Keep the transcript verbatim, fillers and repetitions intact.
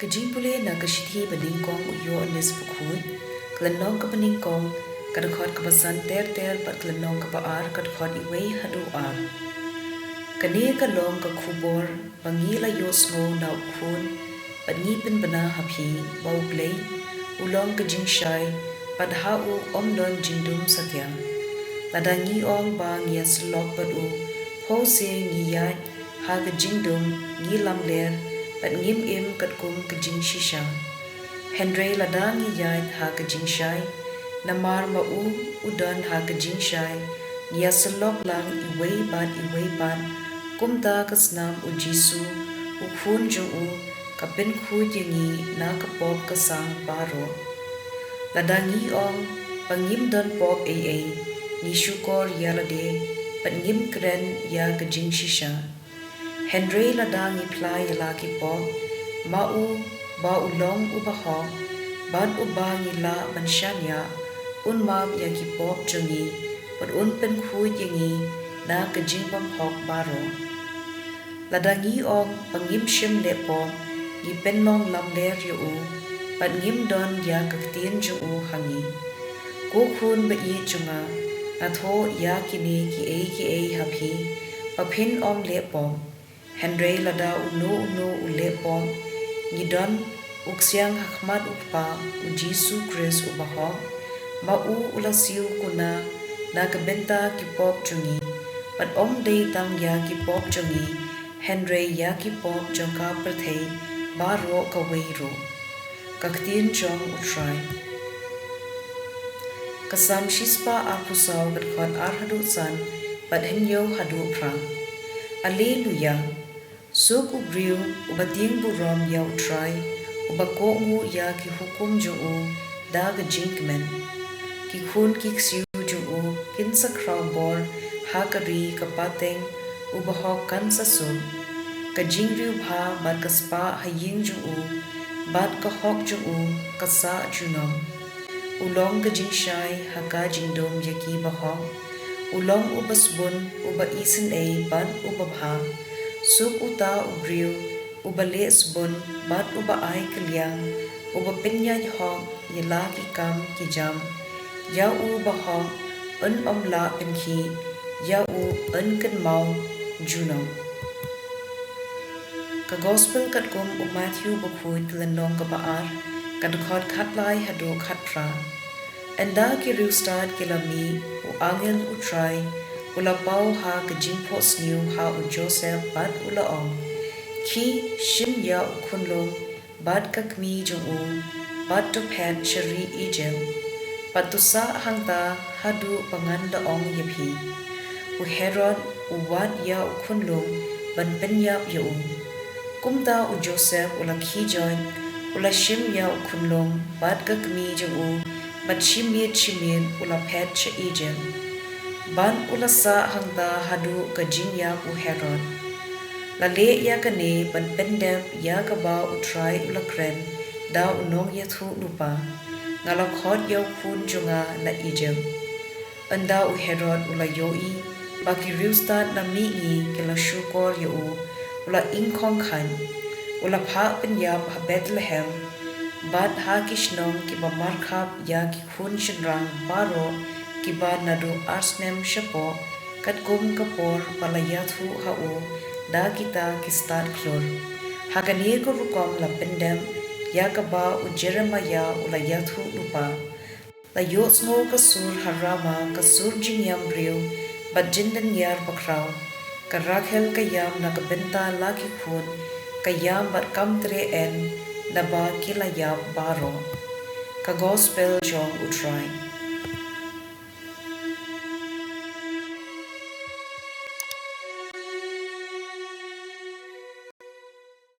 Ka jingpule na ka shithi ba nyngkong u Ïoannis Bakhuid, ka lynnong kaba nyngkong, ka dkhot kaba san ter ter bad ka lynnong kaba ar, ka dkhot wei haduh ar. Kane ka long ka khubor ba ngi la ïohsngew na u Khun, bad ngi pynbna ha phi, ba u Blei u long ka jingshai, bad ha u ym don jingdum satia. Lada ngi ong ba ngi ïasyllok bad u, phew sien ngi ïaid ha ka jingdum, ngi lamler, bad ngim im katkum ka jingshisha. Hynrei lada ngi ïaid ha ka jingshai, namar ma u u don ha ka jingshai, ngi ïasyllok lang iwei bad iwei pat, kumta ka snam u Jisu, u Khun jong u, ka pynkhuid ïa ngi na ka pop ka sang baroh. Lada ngi ong ba ngim don pop ei ei, ngi shukor ïa lade, bad ngim kren ïa ka jingshisha. Hynrei lada ngi phla ïa la ki pop, ma u, ba u long u bahok, bad uba ngi lah ban shaniah, un map ïa ki pop jong ngi, bad un pynkhuid ïa ngi na ka jingbymhok baroh. Lada ngi ong ba ngim shym leh pop, ngi pynlong lamler ïa u, bad ngim don ïa ka ktien jong u ha ngi. Ko khun ba ïeit jong nga, nga thoh ïa kine kiei kiei ha phi, ba phin ym leh pop. Hynrei lada uno uno u leh pop, ngi don u ksiang ha khmat u Kpa, u Jisu Khrist u bahok, ma u u la siew kuna na ka bynta ki pop jong ngi, bad ym dei tang ïa ki pop jong ngi, hynrei ïa ki pop jong ka pyrthei baroh kawei ruh. Ka ktien jong u Trai. Ka Salm shispah arphew saw, ka dkhot ar haduh san, bad hynñiew haduh phra. Alleluia. Suk u briew uba tieng burom ïa u Trai, uba kohnguh ïa ki hukum jong u da ka jingkmen. Ki khun ki ksiew jong u kin sa khraw bor ha ka ri ka pateng, u bahok kan sa suk. Ka jingriewbha bad ka spah ha ïing jong u, bad ka hok jong u ka sah junom. U long ka jingshai ha ka jingdum ïa ki bahok. U long uba sbun, uba isynei bad uba bha. Suk uta u briew uba leh sbun bad uba ai kylliang, uba pynïaid hok ïa la ki kam ki jam. Ïa u bahok un ym lah pynkhih, ïa u un kynmaw junom. Ka Gospel katkum u Mathaiw Bakhuid, ka lynnong kaba ar, ka dkhot khatlai haduh khatphra. Ynda ki riewstad ki la mih, u angel u Trai u la paw ha ka jingphohsniew ha u Joseph bad u la ong, khie shim ïa u khunlung bad ka kmie jong u, bad to phet sha ri Egypt, bad to sah hangta haduh ba ngan da ong ïa phi. U Herod u wad ïa u khunlung ban pynïap ïa u. Kumta u Joseph u la khie joit, u la shim ïa u khunlung bad ka kmie jong u, bad shi miet shi miet u la phet sha Egypt. Bad u la sah hangta haduh ka jingïap u Herod. La leh ïa kane ban pyndep ïa kaba u Trai u la kren da u nongïathuhlypa, nga la khot ïa u khun jong nga na Egypt. Ynda u Herod u la ïohi ba ki riewstad na mihngi ki la shukor ïa u, u la ingkhong khan. U la phah pynïap ha Bethlehem bad ha ki shnong kiba markhap ïa ki khun shynrang baroh kiba naduh arsnem shapoh, katkum ka por ba la ïathuh ha u da kita ki stad khlur. Ha kane ka rukom la pyndep ïa kaba u Jeremaïah u la ïathuhlypa. La ïohsngew ka sur ha Rama, ka sur jingïam briew bad jingdyngiar bakhraw. Ka Rakhel ka ïam na ka bynta la ki khun, ka ïam bad kam treh en naba ki la ïap baroh. Ka Gospel jong u Trai.